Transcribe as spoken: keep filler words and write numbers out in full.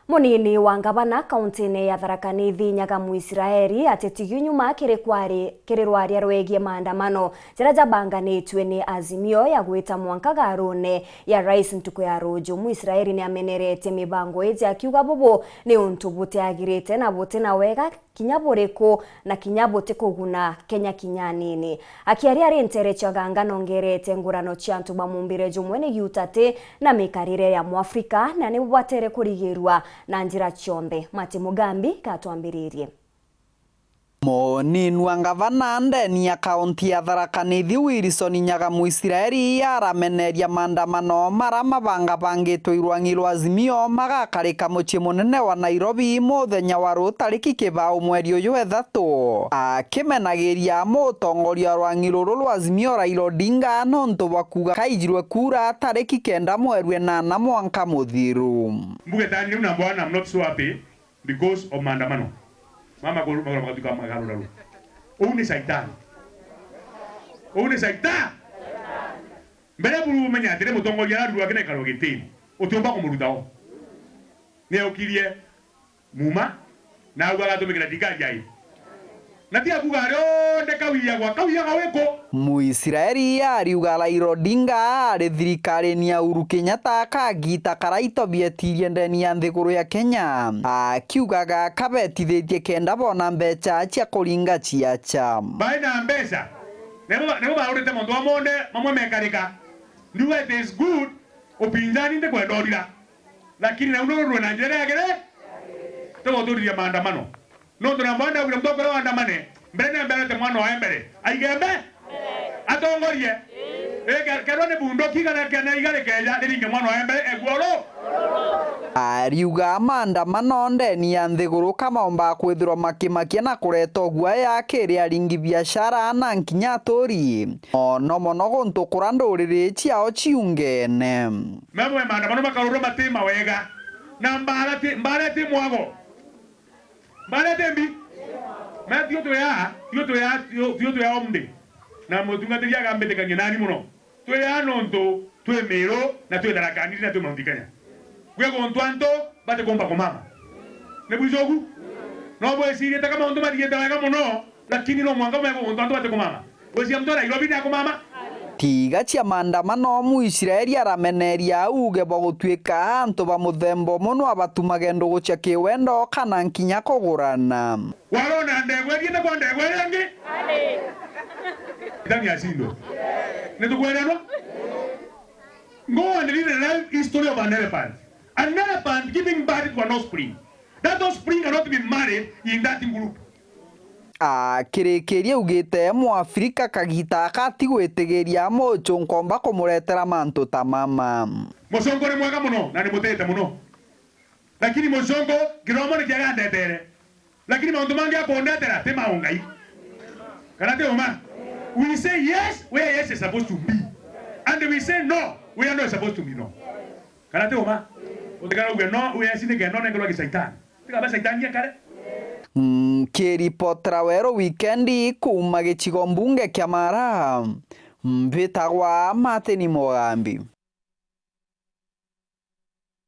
Munini wa ngavana kauntine ya Tharaka Nithi, Nyaga Muisraeli, atitigiu nyuma kiri kwari-, kiri rwaria rwegie maandamano jaria jabanganitue ni Azimio ya gwita mwanka garune ya Rais ntuku ya ruju. Muisraeli ni amenerete mibango iji akiuga bubu ni untu butiagirite na butina wega kinya buriku, na kinya butikuguna Kenya kinya anini. Akiaria ari ntere cia Ganga, nongerete ngurano cia antu ba mumbire jumwe ni giutati na mikarire ya Mwafrika, na ni bubatere kurigirua na njira cionthe. Mati Mugambi gatwambiririe. Munini wa ngavana ndeni ya kaunti ya Tharaka Nithi, Wilson Nyaga Muisraeli, arameneria maandamano mara mabangabangitwe i rwang'i rwa Azimio magakarika mucii munene wa Nairobi muthenya wa ruu tariki kibao mweri uyu wa ithatu, akimenagiria mutongoria wa rwang'i ruru rwa Azimio Raila Odinga nontu bwa kuuga kaijirwe kura tariki kenda mweri wa inana mwanka muthiru. Mbuge tani riu number one, I'm not so happy because of maandamano. Mama kuru magura magatuka magaruraru. Uu ni shaitani. Uu ni shaitani. Mbere buru umenya atiri mutongoria ararurwa kina ikaro gitini. Utiumba kumuruta o. Niaukirie muma na au agatumikira thirikari ai. Na ti akuga ari onde kawiagwa, kawiagwa wiku? Muisraeli ariuga Raila Odinga ari thirikarine ya Uhuru Kenyatta kagita karaito bietirie ndeni ya nthiguru ya Kenya, akiugaga kabetithitie kenda bona mbecha cia kuringa ciacha. Bai na mbecha, nibo, nibo baurite mantu amonde mamwe mekarika. Ndiuga it is good, upinzani ndikwenda urira. Lakini na uno rwe na njira yagire, tuguturiria maandamano. Nontu na mbona ndaugire mutongore waandamane, mbere ni mberete mwana wa mbere aige mbe, atongorie. Ii, ke-, kerwa ni bunduki kana kene iga rikeja riringe mwana wa mbere eguo ru. Ariuga maandamano ndeni ya nthiguru kamaumba kwithirwa makimakia na kureta uguaya kiri aringi biashara na nkinya aturi, mono mono guntu kura nduriri ciao ciungene. Mamwe maandamano makarurwa mati mawega, na mbara ti, mbara ti mwago. Mbara ti mbi. Na tio twi aa, tio twi aa, tio, tio twi aa omde. Na mutungatiri agambitikagia nani mono. Twi aa nontu twi Miru na twi Tharaka Nithi na twi Mount Kenya. Gwe guntu antu batikumba kumama. Ni bwicoku? No bwicirite ka mauntu mathiite wega mono. Lakini no mwanka umegwe guntu antu batikumama. Gwiciria muntu Nairobi ni akumama? Tiga cia maandamano, Muisraeli arameneria auge bwa gutuika antu ba muthemba umwe no abatumage ndugu cia kiwendo kana nkinya kugurana. Warona ndegwa ithiite kwa ndegwa iria ingi? Itani acindwa. Nitukwerenwa? Go and read the life history of an elephant. An elephant giving birth to an offspring. That offspring cannot be married in that group. Akirikiria augite Mwafrika kagita aka atigwitigiria muchu nkomba kumuretera mantu ta mama. Mucongo ni mwega muno na ni mutite muno. Lakini mucongo kiromo ni kiaga ndetere. Lakini mauntu mangi akundetera ti maungai. Kana ti uma? We say yes where yes is supposed to be. And we say no where no is supposed to be no. Kana ti uma? Utikara uge no, uya esi nige no nengerwa gi Saitani. Tiga ba Saitani ekare. Nkiripotera Weru Wikendi kuuma gicigo mbunge kia Mara, mbitagwa Martin Mugambi.